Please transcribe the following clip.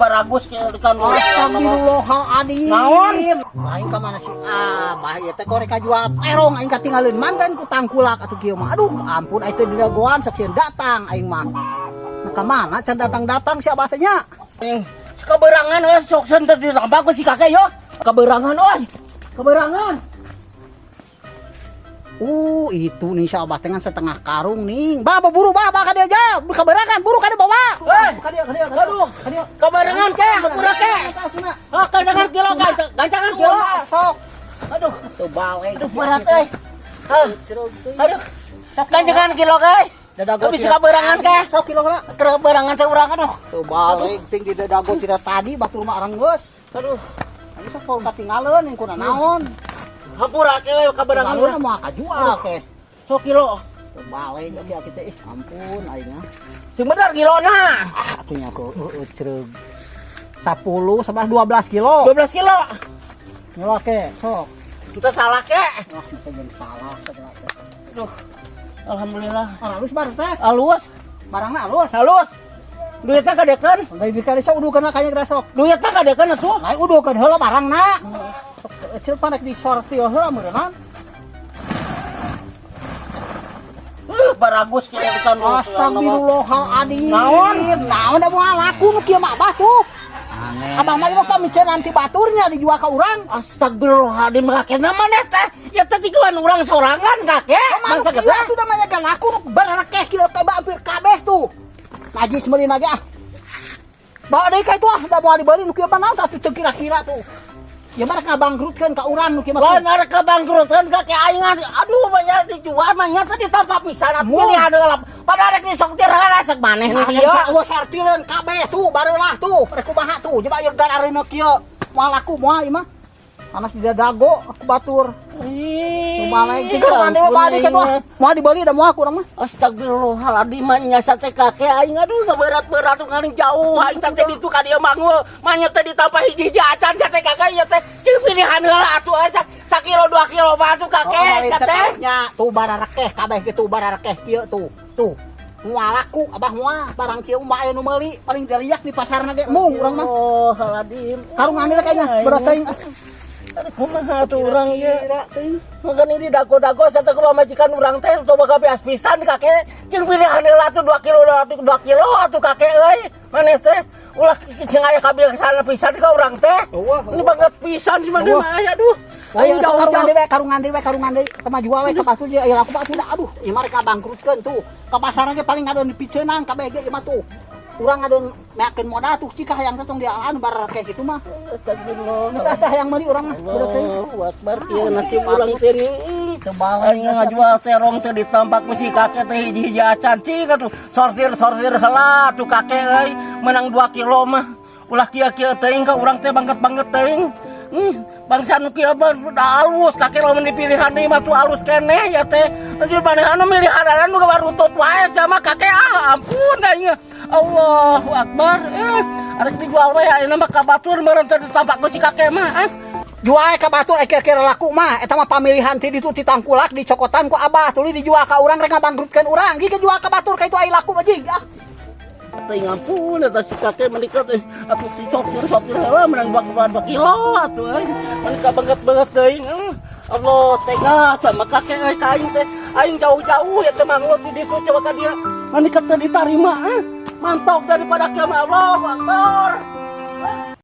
Baragus kan. Astagfirullahaladzim. Naon? Aing ka mana sih? Ah, bah ieu teh korek kajual terong aing katinggalin mantan ku tangkulak atuh kieu mah. Aduh, ampun aing teh didagoan saksian datang aing mah. Nah, ka mana can datang-datang si abah teh nya? Eh, kaberangan euy, sok sen teh ditambah ku si kakek yo. Kaberangan euy. Kaberangan. Itu nih si abah teh ngan setengah karung nih. Bah, bah, buru bah, bah ka dieu aja. Kaberangan, buru ka dieu bawa. Eh, Ka dieu, ka dieu, ka dieu. Aduh. Ka dieu. Kaberangan ke, hampura ke. Ah, gancangan kilo, gancangan kilo. Sok. Aduh, Tuh balik. Aduh, berat euy. Ah, aduh. Gancangan kilo ke. Dadago Habis kaberangan ke. Sok kilo heula. Kaberangan teh urang, aduh. Tuh balik ting di dadago tidak tadi batur mah arenggeus. Aduh. Ini sok kalau katinggalin yang kuna naon. Hampura ke kaberangan Tinggalin urang. Mah kajual ke. Sok kilo. Tuh balik aki aki teh, ih ampun aing ah. Sing bener kilona. Ah, atuh nya ku heueuh cereug. 10, 11, 12 kilo. 12 kilo. Kilo ke, sok. Kita salah ke. Wah, kita jeung salah segala teh. Aduh. Alhamdulillah. Ah, halus barang teh. Halus. Barangna halus. Halus. Duitnya kadekan. Lain dikali sok udukeun kayaknya geura sok. Duitnya kadekan atuh. Lain udukeun heula barangna. Sok eceu panek disortir heula meureunnan. Baragus kan. Astagfirullahaladzim. Naon? Naon da moal laku nu kieu mah abah tuh. Abah mah ieu pamicen anti baturnya dijual ka urang. Astagfirullahaladzim, kakek nama teh. Ya teh tikuan urang sorangan, kakek. Bangsa Bangsa gede gede. Tuh namanya gak laku nu barakeh kieu teh hampir kabeh tuh. Najis meuli ge ah. Bawa deui ka itu ah, da moal dibeli nu kieu mah naon tah tuh kira-kira tuh. Ya mah rek ngabangkrutkeun ka urang nu kieu mah. Lain arek kabangkrutan kakek aing. Aduh, banyak dijual mah nya teh ditampa pisan atuh pilihan heula. Pada arek disoktir heula cek maneh nu Nah, kieu. eueuh sortireun kabeh tuh barulah tuh rek kumaha tuh. Coba ieu gar areuna kieu. Moal laku moal ieu mah. Anas di dadago aku batur. Ih, Balik tiga mandi balik ka tuh. Moal dibeli da moal kurang mah. Astagfirullahaladzim, mah nya sate kakek aing, aduh, berat-berat ngaling jauh aing teh ditu ka dieu manggul mah nya teh ditambah hiji-hiji acan sate kakek nya teh cing pilihan heula atuh aja sakilo 2 kilo mah atuh kakek sate. Nya tuh bararekeh kabeh kitu bararekeh kieu tuh. Tuh. Moal laku abah moal barang kieu mah aya nu meuli paling diliak di pasarna ge mung urang mah. Oh, haladim. Karungan deui kayaknya berat teuing. Aduh, kumaha atuh urang ieu? Kira teuing. Makan ini dago-dago sate pamajikan urang teh coba kabeas pisan kakek. Cing pilihan heula atuh 2 kilo 2 kilo atuh kakek euy. Maneh teh ulah cing aya kabiasaan pisan ka urang teh. Eueuh. Ini banget pisan di mana Eueuh. mah aya, aduh. Oh, Aing iya, karungan jauh-jauh. deui we, karungan deui we, karungan deui. Teu mah jual we ka batur ge aya laku batur da. Aduh, ieu mah rek ngabangkrutkeun tuh. Ka pasar ge paling ngadon dipiceunan kabeh ge ieu mah tuh. Urang ngadon meakeun modal tuh cika hayang teh tong dialaan bararekeh kitu mah. Astagfirullah. Tah tah hayang meuli urang mah. Berat teuing. Allahu Akbar, kieu nasib urang teh nih. Teu balik. Aing ngajual terong teh ditampak ku si kakek teh hiji-hiji acan cing atuh. Sortir-sortir heula atuh kakek euy. Menang 2 kilo mah. Ulah kieu-kieu teuing ka urang teh banget-banget teuing. Bangsa nu kieu mah da alus kakek lamun dipilihan deui mah tuh alus keneh ya teh. Anjir manehna milih nu barutut wae sama kakek, ah ampun aing. Allahu Akbar. Eh, arek dijual we ayeuna mah ka batur meureun teh ditampak ku si kakek mah. Ah. Jual ka batur eh kira-kira laku mah eta mah pamilihan ti ditu ti tangkulak dicokotan ku abah tuluy dijual ka urang rek ngabangkrutkeun urang ge jual ka batur ka itu ai laku mah jig ah. Teuing ampun eta si kakek menikah teh atuh dicokir sokir heula menang 2 kilo atuh euy. Menikah banget-banget teuing. Allah tega sama kakek euy ka aing teh. Aing jauh-jauh ya teh mangut di ditu coba ka dia. Menikah teh ditarima eh. Mantok daripada kieu mah, Allah Akbar.